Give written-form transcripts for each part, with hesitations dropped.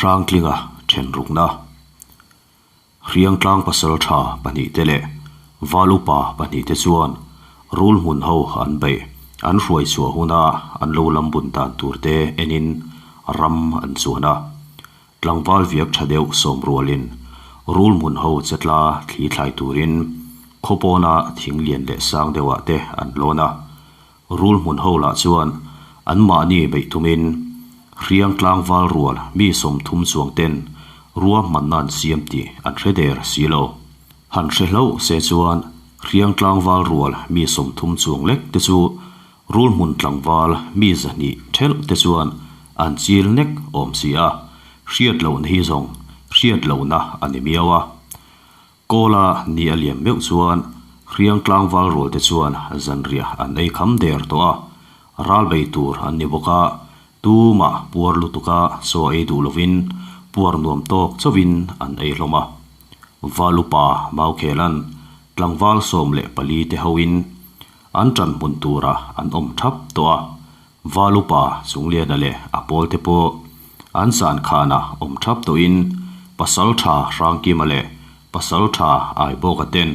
Hrangtlinga then rukna. Hriangtlang pasaltha pahnihte leh Valupa pahnihte chuan rul hmun ho an beih an hruai chhuah huna an lo lam bun dan turte enin ram an chuan a. Tlangval viak tha deuh sawm rualin rul hmun ho chetla thli thlai turin khaw pawna thing lian leh sang deuhah te an lawn a. Rul hmun ho lah chuan an mahni beih tumin hriang tlangval rual mi 30 chuang ten ruahmanna an siam tih an hre der si lo. Han hre hlauh se chuan hriang tlangval rual mi 30 chuang lek te chu rul hmun tlangval mi 200 thelh te chuan an chil nek awm si a, hriat lohna hi zawng hriat lohna a ni miau a. Kawla ni a liam meuh chuan hriang tlangval rual te chuan zanriah an ei kham der tawh a, ral bei tur an ni bawk a, tumah puar lutuka chaw ei duh lovin puar nuam tawk chauhin an ei hlawm a. Valupa Maukhelan tlangval 14 te hoin an tan hmun tura an awm thap tawh a, Valupa Chungliana leh a pawl te pawh an zan khana awm thap tawhin Pasaltha Hrangkima leh Pasaltha Aibawka ten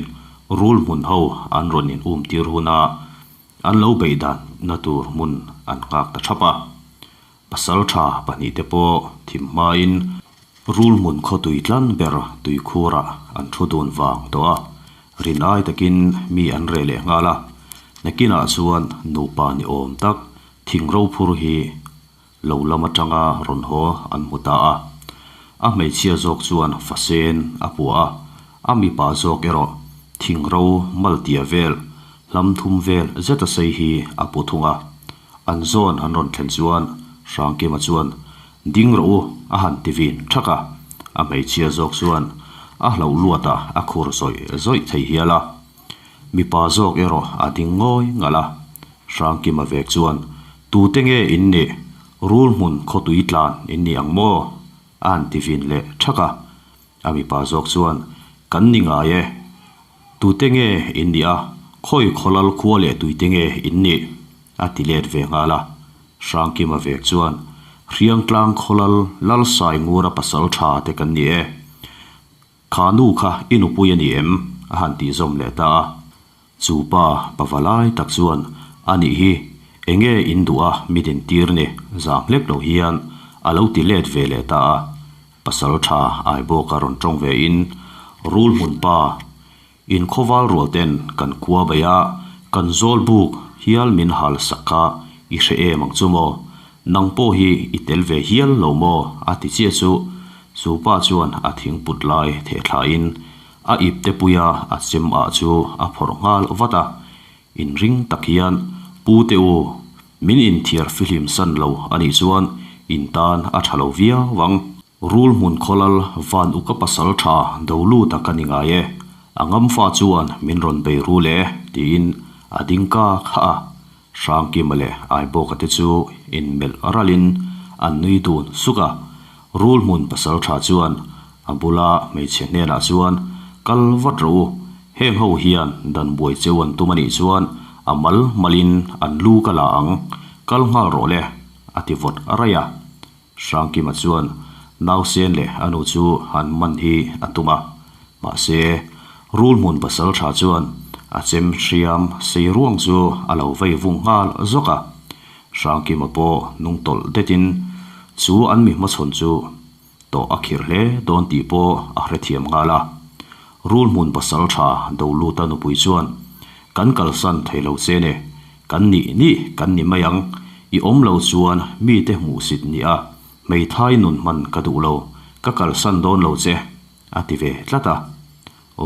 rul hmun ho an rawn in um tir huna an lo beih dan na tur hmun an nghak ta thap a. Pasaltha pahnih te pawh thim hmain rul hmun khaw tui tlan ber tui khurah an thu dun vang tawh a, rin ai takin mi an reh leh nghal a. Nakinah chuan nupa ni awm tak thing ro phur hi lo lam atanga rawn haw an hmu ta a. A hmeichhia zawk chuan fasen a pua a, a mipa zawk erawh thing ro maltia vel hlam thum vel zeta sei hi a pu thung a. An zawn an rawn thlen chuan Hrangkima chuan ding rawh u a han ti vin thak a, a hmeichhia zawk chuan a hlauh luat a, a khur zawih zawih thei hial a. Mipa zawk erawh a ding ngawi ngalh a, Hrangkima vek chuan tute nge in nih, rul hmun khaw tui tlan in ni ang maw? a han ti vin leh thak a. A mipa zawk chuan kan ni ngai e, tute nge in nih a, khawi khawlal khua leh tuite nge in nih? a ti let ve nghal a. Hrangkima vek chuan Hriangtlang khawlal Lalsai Ngura pasal tha te kan ni e, kha nu kha i nupui a ni em? a han tih zawm leh ta a. Chu pa pavalai tak chuan a nih hi enge in duh a mi din tir ni zam hlek lo hian a lo ti let ve leh ta a. Pasal tha Aibawka rawn tawng ve in rul hmun pa in khawval rual ten kan khua bei a, kan zawl buk hial min hal sak kha i hre em ang chu maw? Nang pawh hi i tel ve hial lo maw? a ti chiah chu chu pa chuan a thing put lai theh thla in a ip te puia a chem ah chu a phawrh nghal vat a. Inring tak hian pu te u, min inthiar fihlim san lo a nih chuan in tan a tha lo viau ang. Rul hmun khawlal van uka pasal tha do lut a ka ni ngai e, a ngam fa chuan min rawn bei rul e tiin a ding ka kha a. Hrangkima leh Aibawka te chu inmelh ralin an nui dun suk a. Rul hmun pasal tha chuan a bula hmeichhe hnenah chuan kal vat rawh u, heng ho hian dan buai cheu an tum a nih chuan a mal malin an lu ka la ang, kal nghal rawh le a ti vawt raih a. Hrangkima chuan nausen leh a nu chu han man hi a tum a, mahse rul hmun pasal tha chuan a chem hriam sei ruang chu a lo vei vung nghal zawk a. Hrangkima pawh nung tawlh detin chu an mi hmachhawn chu tawh a khirh hle dawn tih pawh a hrethiam nghal a. Rul hmun pasal tha do luta nupui chuan kan kalsan thei lo che ne, kan nih nih kan ni mai ang, i awm lo chuan mite hmuhsit ni a, hmeithai nun hman ka duh lo, ka kalsan dawn lo che, a ti ve tlat a.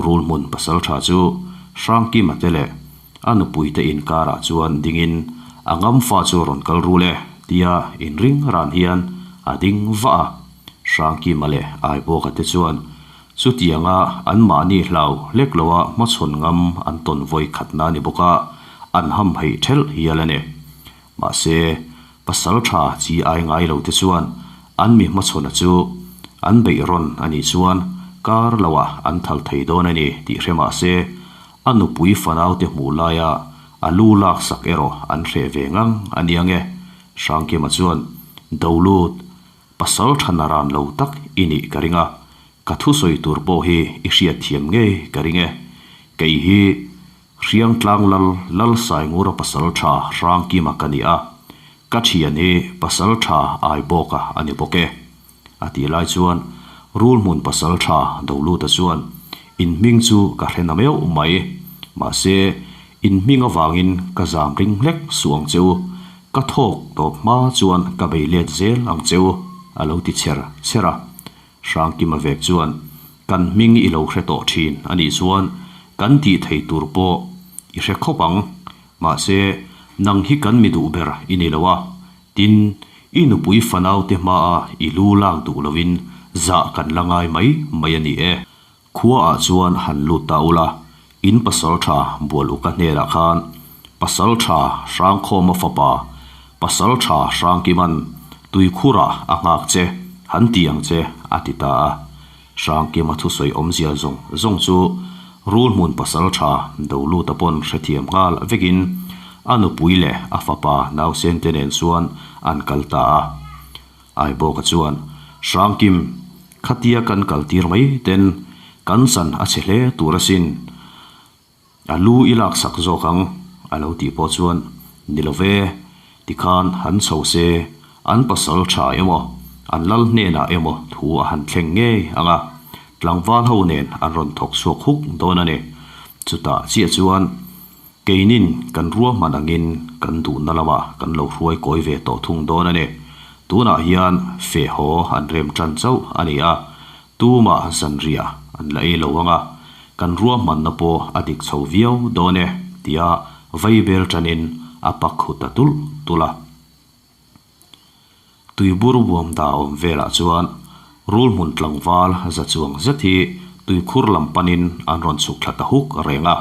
Rul hmun pasal tha chu Hrangkima te leh a nupuite inkarah chuan dingin a ngam fa chu rawn kal rul e tia inring ran hian a ding vah a. Hrangkima leh Aibawka te chuan chutianga anmahni hlau hlek loa hmachhawn ngam an tawn vawi khatna ni bawk a, an ham heih thelh hial a ni. Mahse, pasal tha chi ai ngai lo te chuan an mi hmachhawna chu an beih rawn a nih chuan kar loah an thal thei dawn a ni tih hre mah se, a nupui fanaute hmuh laia a lu lak sak erawh an hreh ve ngang a nia nge? Hrangkima chuan, Do lut! Pasal tha naran lo tak i nih ka ring a, ka thusawi tur pawh hi i hriatthiam ngei ka ring e. Kei hi Hriangtlang Lal Lalsaingura pasal tha Hrangkima ka ni a, ka thian hi pasal tha Aibawka a ni bawk e. A tih lai chuan Rulhmun pasal tha Doluta chuan In hming chu ka hre na meuh mai, mahse in hming avangin ka zam ring hlek suh ang che u, ka thawk tawp hma chuan ka bei let zel ang che u, a lo ti chher chher a. Hrangkima vek chuan Kan hming i lo hre tawh thin a nih chuan kan tih thei tur pawh i hre khawp ang, mahse nang hi kan mi duh ber i ni lo a, Tin, i nupui fanaute hmaa i lu lak duh loin zah kan la ngai mai mai a ni e. Khuaah chuan han lut ta ula, in pasaltha Bualuka hnenah khan Pasaltha Hrangkhawma fapa Pasaltha Hrangkiman tuikhurah a nghak che han ti ang che a ti ta a. Hrangkima thusawi awmzia zawng zawng chu Rulhmun pasaltha Doluta pawn hrethiam nghal vekin a nupui leh a fapa nausente nen chuan an kal ta a. Aibawka chuan, Hrangkim, khatia kan kaltir mai ten kan chan a chhe hle tur asin. A lu i laksak zawk ang, a lo tih pawh chuan, Ni lo ve, tikhan han chho se, an pasal tha emaw, an lal hnenah emaw thu a han thleng ngei ang a, tlangval ho nen an rawn thawk chhuak huk dawn a ni. Chutah chiah chuan keinin kan ruahman angin kan duhna lamah kan lo hruai kawi ve tawh thung dawn a ni. Tunah hian feh haw an rem tan chauh a ni a, Tumah zanriah an la ei lo ang a, kan ruahmanna pawh a dik chho viau dawn e, tia vaibel tanin a pak khu ta tulh tulh a. Tuibur buam da awm velah chuan rulhmun tlangval za chuang zet hi tuikhur lam panin an rawn chhuk thla ta huk reng a.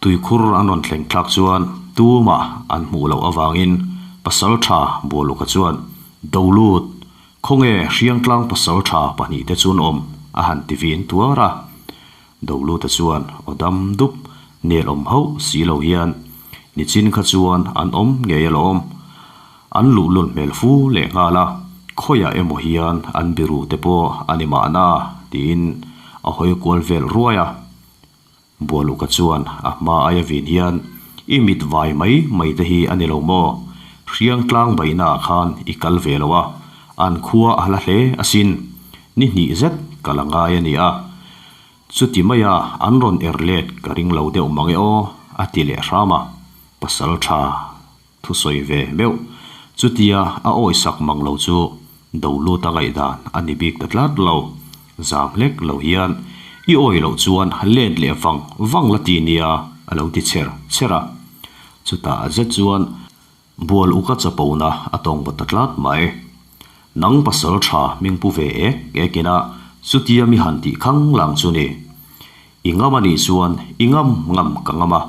Tuikhur an rawn thleng thlak chuan tumah an hmuh loh avangin Pasaltha Bualuka chuan, Dolut, khawnge Hriangtlang Pasaltha pahnihte chu an awm? a han ti vin tuar a. Doluta chuan aw dam dup nel awm hauh si lo hian, Nichin kha chuan an awm ngei alawm. An luhlul hmel fu leh nghal a, khawiah emaw hian an biru te pawh a ni mahna, tiin a hawi kual vel ruai a. Bualuka chuan a hma aia vin hian, I mit vai mai mai te hi a ni lo maw? Hriang tlang baihna ah khan i kal ve lo a, an khua a hla hle asin. Ni hnih zet ka la ngai a nia. Chuti maia an rawn er let ka ring lo deuh mang e aw, a ti leh hram a. Pasal tha Thusawi ve meuh. Chutia a awisak mang lo chu Doluta ngaihdan a ni bik ta tlat lo. Zam hlek lo hian i awi loh chuan let leh vang vang la ti nia a lo ti chher chher a. Chutah zet chuan bual uka chapona a tawng va ta tlat mai. Nang pasal tha hming pu ve ek ek ina chutia mi han tih khang lang chu ni. I ngam a nih chuan i ngam ngam ka ngam a,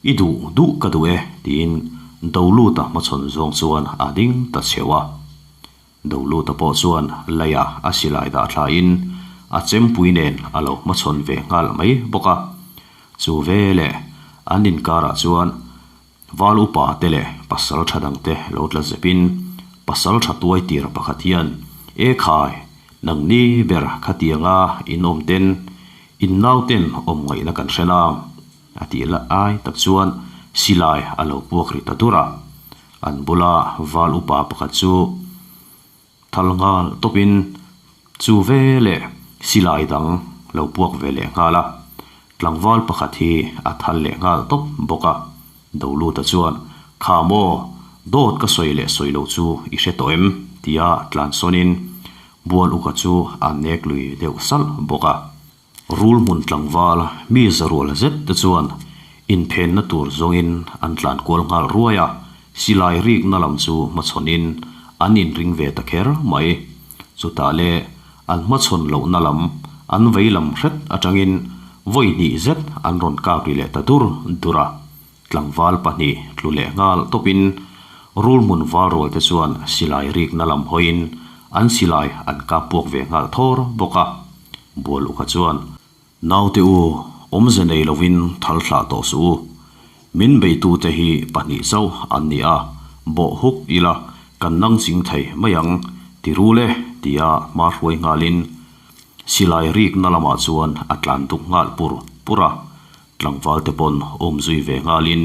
i duh duh ka duh e, tiin Doluta hmachhawn zawng chuan a ding ta chheuh a. Doluta pawh chuan leia a silai dah thlain a chempui nen a lo hmachhawn ve nghal mai bawk a. Chu veleh an inkarah chuan Val upa te leh pasal tha dang te lo tla zepin pasal tha tuai tir pakhat hian, E khai, nang ni ber khatianga in awm ten, in nau ten awm ngaihna kan hre nang, a tih la ai tak chuan silai a lo puak ri ta dur a. An bula val upa pakhat chu Thal nghal tawpin chu ve leh silai dang lo puak ve leh nghal a, tlangval pakhat hi a thal leh nghal tawp bawk a. Doluta chuan, Kha maw, dawt ka sawi leh sawi lo chu i hre tawh em? tia tlan sawnin Bual uka chu a nek lui deuh salh bawk a. Rul hmun tlangval mi zarual zet te chuan inphenna tur zawngin an tlan kual nghal ruai a, silai rikna lam chu hmachhawnin an inring ve ta kher mai. Chutah le an hmachhawn lohna lam an vei lam hret atangin vawi hnih zet an rawn kap ri leh ta dur dur a. Tlangval pahnih tlu leh nghal tawpin rul hmun val rual te chuan silai rikna lam hawiin an silai an kap puak ve nghal thawr bawk a. Bual uka chuan, Naute u, awmze nei lovin thal thlah tawh suh u. Min beitute hi pahnih chauh an ni a, bawh huk ila kan nang ching thei mai ang, Ti rul e, tia hma hruai nghalin silai rikna lamah chuan a tlan duk nghal pur pur a. Tlangval te pawn awm zui ve nghalin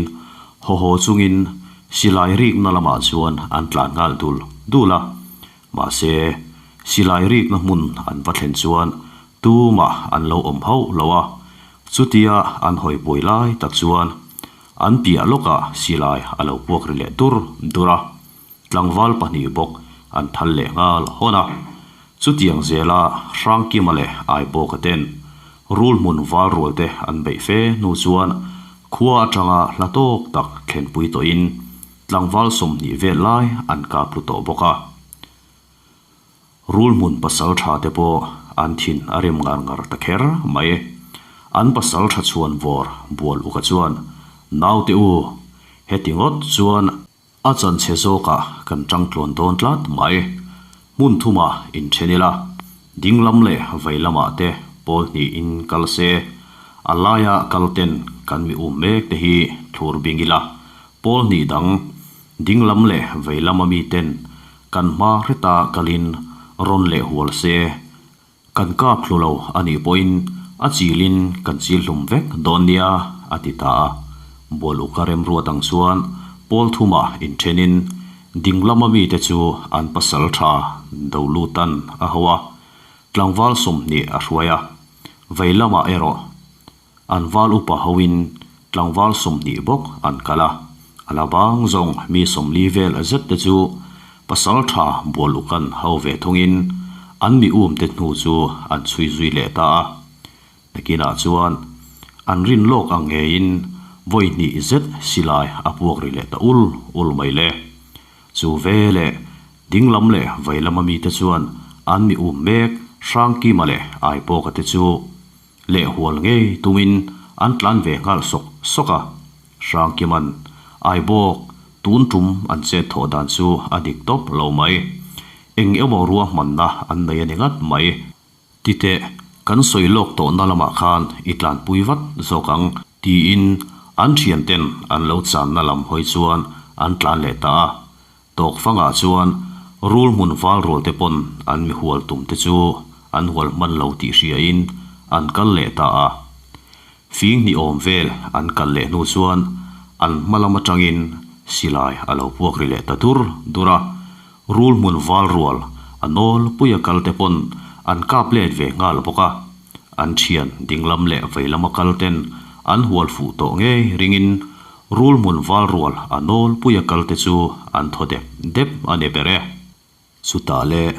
haw haw chungin silai rikna lamah chuan an tlan nghal dul dul a. Mahse, silai rikna hmun an va thlen chuan tumah an lo awm hauh lo a, chutia an hawi buai lai tak chuan an piah lawkah silai a lo puak ri leh dur dur a, tlangval pahnih bawk an thal leh nghal hawn a. Chutiang zela Hrangkima leh Aibawka ten rul hmun val rual te an beih fe hnu chuan khua atanga hla tawk tak thlenpui tawhin Tlangval 20 vel lai an kap lu tawh bawk a. Rul hmun pasal tha te pawh an thin a rem ngar ngar ta kher mai. An pasal tha chhuan vawr bual uka chuan, Naute u, heti ngawt chuan a chanchhe zawkah kan tang tluan dawn tlat mai. Hmun thumah inthen ila, dinglam leh veilamah te pawl hnihin kal se, a laia kal ten kan mi um mek te hi thlur bing ila, Pawl hnih dang, dinglam leh veilam a miten kan hma hreta kalin rawn leh hual se, kan kap hlu lo a nih pawhin a chilin kan chil hlum vek dawn nia, a ti ta a. Bual uka remruat ang chuan pawl thumah inthenin dinglama mite chu an pasal tha do lutan a ho a, tlangval 20 a hruai a, veilamah erawh An val upa hoin tlangval 20 bawk an kal a, a la bang zawng mi 40 vel zet te chu pasal tha bual ukan ho ve thungin an mi um te hnu chu an chhui zui leh ta a. Nakinah chuan an rin lawk ang ngeiin vawi hnih zet silai a puak ri leh ta ul ul mai le. Chu ve leh dinglam leh veilama mite chuan an mi um mek Hrangkima leh Aipawka te chu leh hual ngei tumin an tlan ve nghal sawk sawk a. Hrangkiman Aibawk tun tum an chet thawh dan chu a dik tawp lo mai. Eng emaw ruahmanna an nei a ni ngat mai. Titeh, kan sawi lawk tawhna lamah khan i tlanpui vat zawk ang tiin an thianten an lo channa lam hawi chuan an tlan leh ta a. Tawk fangah chuan rul hmun val rual te pawn an mi hual tum te chu an hual hman lo tih hriain an kal leh ta a. Fing hnih awm vel an kal leh hnu chuan an hma lam atangin silai a lo puak ri leh ta dur dur a. Rul hmun val rual a nawl puia kal te pawn an kap let ve nghal bawk a. An thian dinglam leh veilama kal ten an hual fuh tawh ngei ringin Rul hmun val rual a nawlpuia kal te chu an thaw dep dep a ni ber e. Chutah leh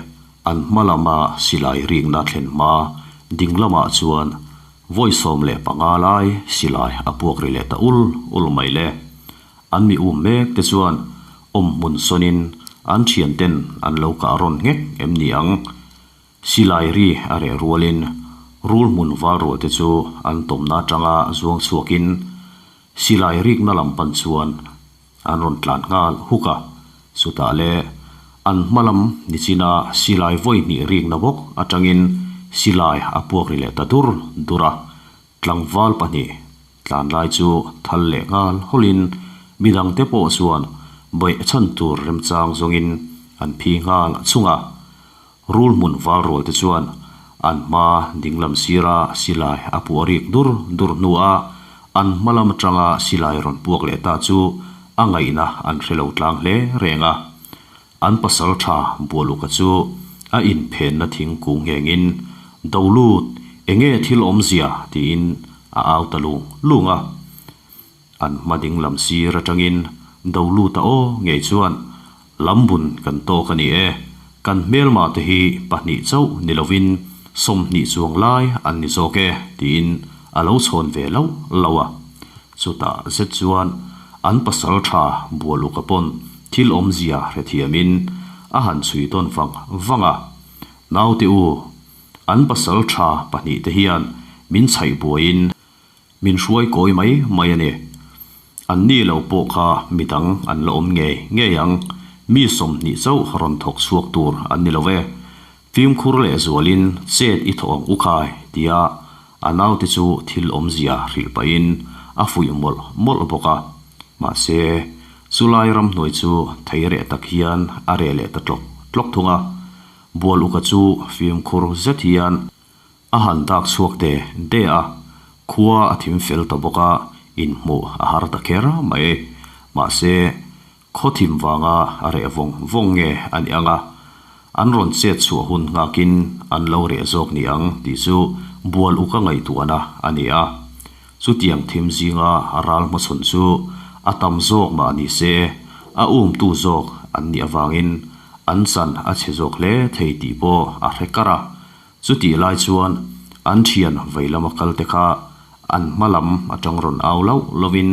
an hma lama silai rikna thlen hma ding lamah chuan vawi 15 lai silai a puak ri leh ta ul ul mai le. An mi um mek te chuan awm hmun sawnin an thian ten an lo kah rawn nghek em ni ang. Silai ri a reh rualin rul hmun val rual te chu an tawmna atanga zuang chhuakin Silai rikna lam pan chuan an rawn tlan nghal huk a, chutah le an hma lam nichina silai vawi hnih rikna bawk atangin silai a puak ri leh ta dur dur a, tlangval pahnih tlan lai chu thal leh nghal hawlin midangte pawh chuan bawih chhan tur remchang zawngin an phi nghal chung a. Rul hmun val rual te chuan an hma dinglam sira silai a puah rik dur dur hnuah an hma lam atanga silai rawn puak leh ta chu a ngaihna an hre lo tlang hle reng a. An pasal tha Bualuka chu a inphenna thingkung nghengin, Dolut, enge thil awmzia? tiin a au ta lung lung a. An hma ding lam sir atangin do lut a aw ngei chuan lambun kan tawk a ni e, kan hmelma te hi pahnih chauh ni lovin 20 chuang lai an ni zawk e tiin a lo chhawn ve loh loh a. Chutah zet chuan an pasal tha Bualuka pawn thil awmzia hrethiamin a han chhui tawn vang vang a, Naute u, an pasal tha pahnih te hian min chhaih buaiin, Min hruai kawi mai mai a ni. An ni lo pawh kha midang an la awm ngei ngei ang. Mi 20 chauh rawn thawk chhuak tur an ni lo ve. Fimkhur leh zualin chet i thawh ang u khai tia a naute chu thil awmzia hrilh pahin a fuih mawlh mawlh bawk a. Mahse, chulai ramhnuai chu thei reh tak hian a reh leh ta tlawk tlawk thung a. Bual uka chu fimkhur zet hian a han dak chhuak te de a, khua a thim fel ta bawk a, inhmuh a har ta kher mai. Mahse, khaw thim vanga a reh vawng vawng nge a ni ang a, an rawn chet chhuah hun nghakin an lo reh zawk ni ang tih chu bual uka ngaihtuahna a ni a. Chutiang thim zinga ral hmachhawn chu a tam zawk mah ni se, a umtu zawk an nih avangin an chan a chhe zawk hle thei tih pawh a hre kar a. Chutih lai chuan an thian vei lama kal te kha an hma lam atang rawn au lauh lovin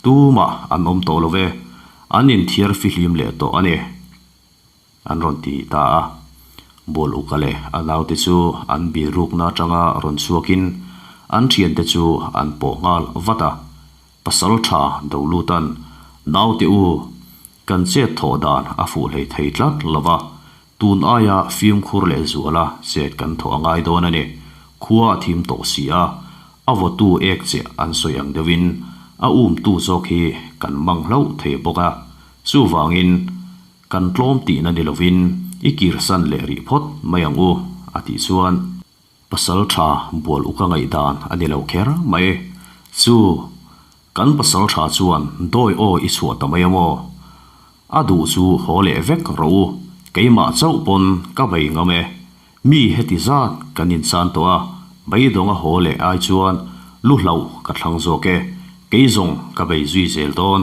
tumah an awm tawh lo ve, an inthiar fihlim leh tawh a ni, an rawn ti ta a. Bual uka leh a naute chu an birukna atanga rawn chhuakin an thiante chu an pawh nghal vat a. Pasal tha Dolutan, Naute u, kan chet thawh dan a fuh hlei thei tlat lo va, Tun aia fimkhur leh zuala chet kan thawh a ngai dawn a ni. Khua a thim tawh si a, a vawtu ek che an sawi ang deuhin a umtu zawk hi kan mang hlauh thei bawk a. Chuvangin kan tlawm tihna ni lovin i kirsan leh rih phawt mai ang u, a tih chuan. Pasal tha bual uk a ngaihdan a ni lo kher mai. Chu, kan pasal tha chuan dawi aw i chhuah ta mai a maw? A duh chu haw leh vek rawh u, keimah chauh pawn ka bei ngam e. Mi heti zat kan insan tawh a, beidawng a haw leh ai chuan lu hlauh ka thlang zawk e, kei zawng ka bei zui zel dawn.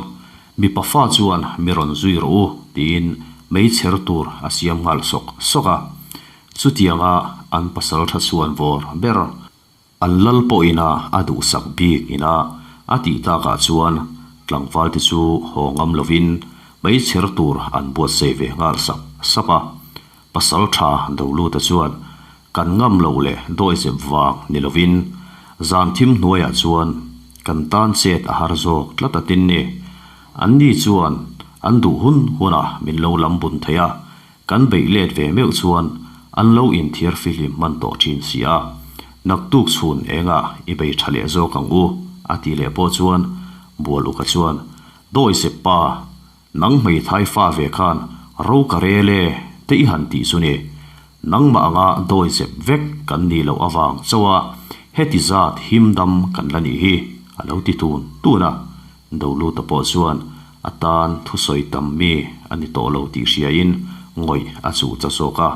Mipa fa chuan mi rawn zui rawh u, tiin meichher tur a siam nghal sawk sawk a. Chutianga an pasal tha chhuan vawr ber an lal pawhina a duhsak bik ina a tih takah chuan tlangval te chu haw ngam lovin meichher tur an buatsaih ve nghal sap sap a. Pasal tha Doluta chuan kan ngam loh leh dawihzep vang ni lovin zan thim hnuaiah chuan kan tan chet a har zawk tlat a tin ni. Anni chuan an duh hun hunah min lo lam bun thei a, Kan beih let ve meuh chuan an lo inthiar fihlim hman tawh thin si a, naktuk chhun engah i bei tha leh zawk ang u, a tih leh pawh chuan Bual uka chuan, Dawi sep pa, nang hmeithai fa ve khan ro ka rel e te i han tih chu ni. Nangmah anga dawi zep vek kan nih loh avang chauh a heti zat him dam kan la nih hi, a lo ti tun tun a. Doluta pawh chuan a tan thusawi tam mi a ni tawh lo tih hriain ngawih a chuh cha zawk a.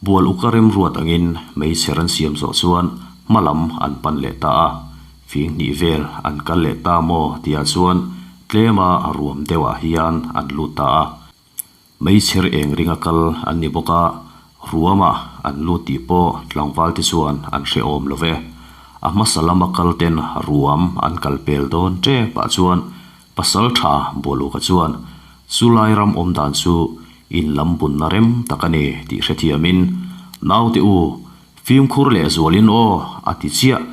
Bual uka remruat angin meichher an siam zawh chuan hma lam an pan leh ta a, fing hnih vel an kal leh ta maw tihah chuan tlema ruam deuhah hian an lut ta a. Meichher eng ringa kal an ni bawk a, ruama an lut tih pawh tlangval te chuan an hrehawm lo ve. A hmasa lama kal ten ruam an kal pel dawn tep ah chuan pasal tha Bualuka chuan chulai ram awm dan chu in lam bunna rem tak a ni tih hrethiamin naute u fimkhur leh zualin aw a ti chiah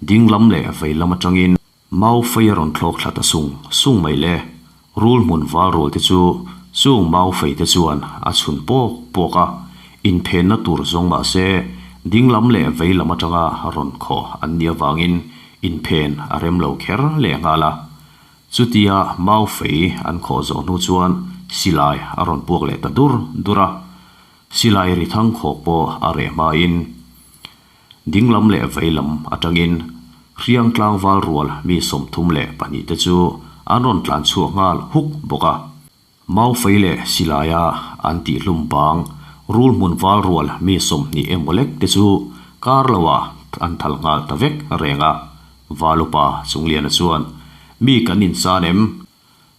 ding lam leh vei lam atangin Mau fei a rawn thlawk thla ta sung sung mai le. Rul hmun val rual te chu chung mau fei te chuan a chhun pawk pawk a, inphenna tur zawng mah se ding lam leh vei lam atanga rawn khawh an nih avangin inphen a rem lo kher leh nghal a. Chutia mau fei an khawh zawh hnu chuan silai a rawn puak leh ta dur dur a, silai ri thang khawk pawh a reh hmain Ding lam leh vei lam atangin Hriang tlangval rual mi 32 te chu an rawn tlan chhuak nghal huk bawk a. Maufei leh Silaia an tihhlum bang rul hmun val rual mi 20 emaw lek te chu kar loah an thal nghal ta vek reng a. Valupa Chungliana chuan, Mi kan insan em?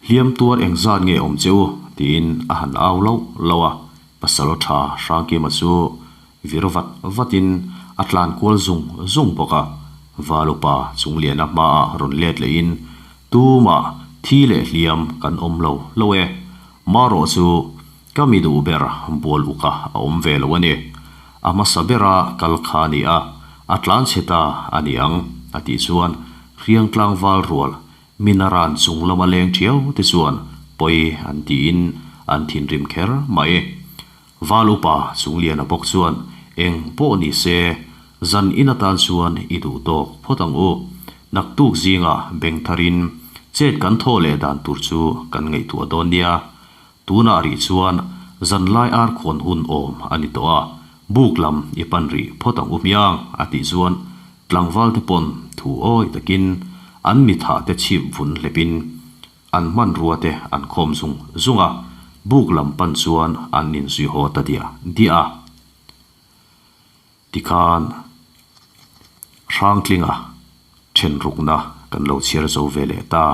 Hliam tuar engzat nge awm che u? tiin a han au lauh lauh a, pasal tha Hrangkima chu vir vat vatin a tlan kual zung zung bawk a, Valupa Chungliana hmaah rawn let lehin, Tumah thi leh hliam kan awm lo lo e, marawh chu ka mi duh ber bual uka a awm ve lo a ni. A hmasa bera kal kha a ni a, a tlan chhe ta a ni ang, a tih chuan Hriang tlangval rual Minaran chung lama leng thiau te chuan pawi an tiin an thinrim kher mai. Val upa Chungliana bawk chuan eng pawh ni se, zan in atan chuan i duh tawk phawt ang u. Naktuk zingah beng tharin chet kan thaw leh dan tur chu kan ngaihtuah dawn nia. Tunah rih chuan zan lai ar khawn hun awm a ni tawh a. Buk lam i pan rih phawt ang u hmiang a tih chuan tlangval te pawn thu awi takin an mitha te chhip vun hlepin an hmanrua te an khawm zung zung a, buk lam pan chuan an inzui haw ta diah diah a. Tikhan Hrangtlinga then rukna kan lo chhiar zo ve leh ta.